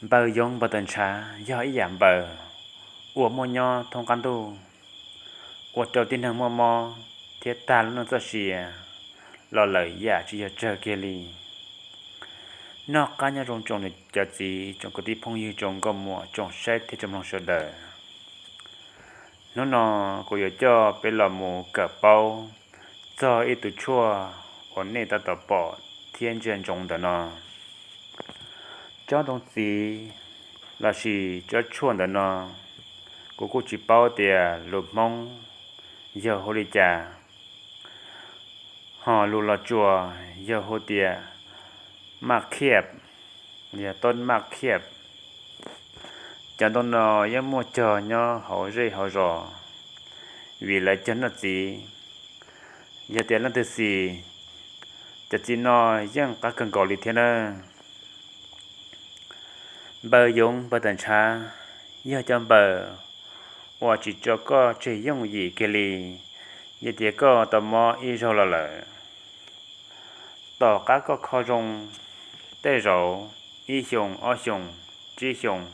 Npaws yoov npaws tawm ntshav yog ib yam npaws uas muaj nyob thoob qab ntuj, ua rau tib neeg muaj mob thiab tag lub neej txoj sia los lawm yam tsis yog tsawg kiag li. Noj qab nyob zoo tsoom niam cov txiv, tsoom kwv tij phooj ywg, tsoom nkauj muam, tsoom saib thiab tsoom mloog sawv daws. Hnub no kuv yuav coj peb los mus kawm paub txog ib tug tshuaj uas nej tab tom pom thiab ntsia ntsoov ntawm no. Tsob ntoo txiv lossis tsob tshuaj ntawm no, kuv kuj tsis paub tias lus Hmoob yog hu li cas, ho lus Los Tsuas yog hu tias maj khiaj, yog toj maj khiaj. Cov ntoo no yeej muaj cog nyob hauv zej hauv zos, vim lawv cog noj txiv. Yog tias leej twg xis, cov txiv no yeej qab kawg nkaus li thiab na. Npaws yoov npaws tawm ntshav yog cov npaws uas tsis tso koj tseg yooj yim kiag li, yog tias koj tau mob ib zaug los lawm. Tom qab koj kho zoo, tej zaum ib xyoos, ob xyoos, tsib xyoos,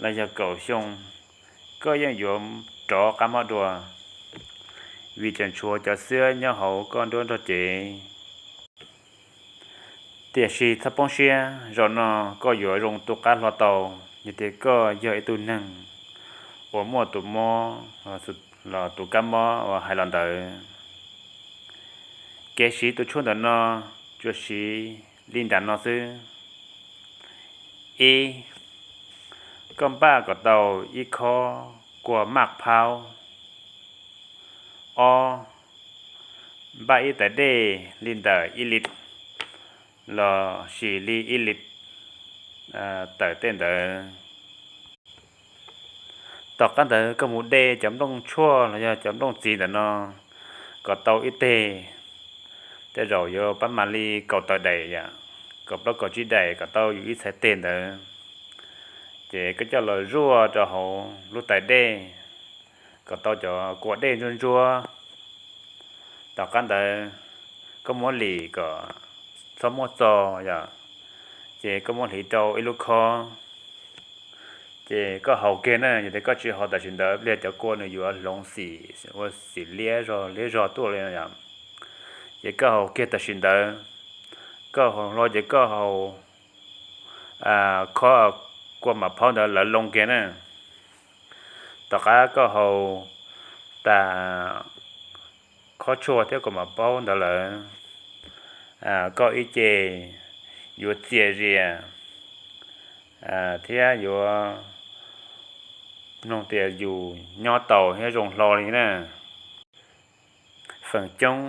los yog kaum xyoo, koj yeej yuav rov qab mob dua, vim tseem tshuav cov xwab nyob hauv koj nruab nrog cev. Tiam sis txhob poob siab, zaum no koj yuav zoo tu qab hlo tau, yog tias koj yog ib tug neeg uas muaj tus mob los tus kab mob uas hais los ntawd. Kev siv tus tshuaj ntawm no tsuas siv li nram no xwb. Ib, koj npaj kom tau ib khob kua maj phaub. Ob, npaj ib tais dej li ntawm ib lis los sis li ib lis tawm tej ntawd. Tom qab ntawd koj mus de cov nplooj tshuaj los yog cov nplooj txiv ntawm no kom tau ib teg, tej zaum yuav pab mam li kaum tawm daim yom, kaum plaub kaum tsib daim kom tau yus ib txhais teg ntawd. Ces koj coj los zuaj rau hauv lub tais dej kom tau cov kua dej ntsuab ntsuab. Tom qab ntawd koj muab lim kom txhob muab txo yom, ces koj muab hliv rau ib lub khob, ces koj haus kiag na. Yog tias koj tsis haus tam sim ntawd pliag cov kua nws yuav hloov xim ua xim liab zog liab zog tuaj li no yom. Ces koj haus kiag tam sim ntawd, koj haus hlo ces koj haus khob kua maj phaub ntawd lawv loo kiag na. Tom qab koj haus tas khob tshuaj thiab kua maj phaub ntawd lawm, koj ib ce yuav txias zias thiab yuav mloog tias yus nyob tau thiab zoo hlo li na. Feem coob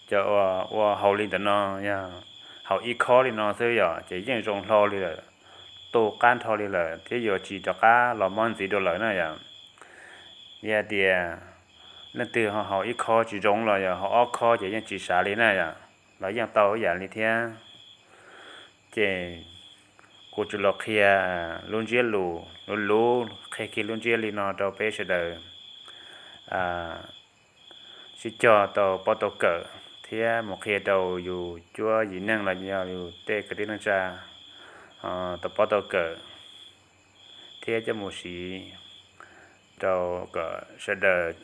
cov uas ua haus li ntawm no yog haus ib khob li no xwb yom, ces yeej zoo hlo li lawm, tu qab nrho li lawm thiab yuav tsis rov qab los mob ntxiv dua lawm na yom. Yog tias leej twg ho haus ib khob tsis zoo los yog haus ob khob ces yeej tsis sav li na yom, los yeej tau ib yam li thiab. Ces kuv tsuas los qhia lub ntsiab lus luv luv, qhia kiag lub ntsiab li no rau peb sawv daws sib cog tau paub tau kawm thiab mus qhia rau yus cuab yim neeg los yog yus tej kwv tij neej tsa tau paub tau kawm thiab coj mus siv rau kom sawv daws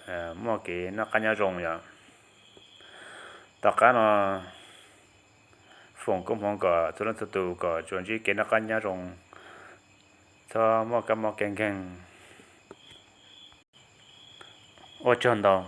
muaj kev noj qab nyob zoo yom. Tom qab no foom koob hmoov kom txhua leej txhua tus kom tsuas ntsib kev noj qab nyob zoo, txhob muaj kab mob kev nkeeg. Ua tsaug ntau.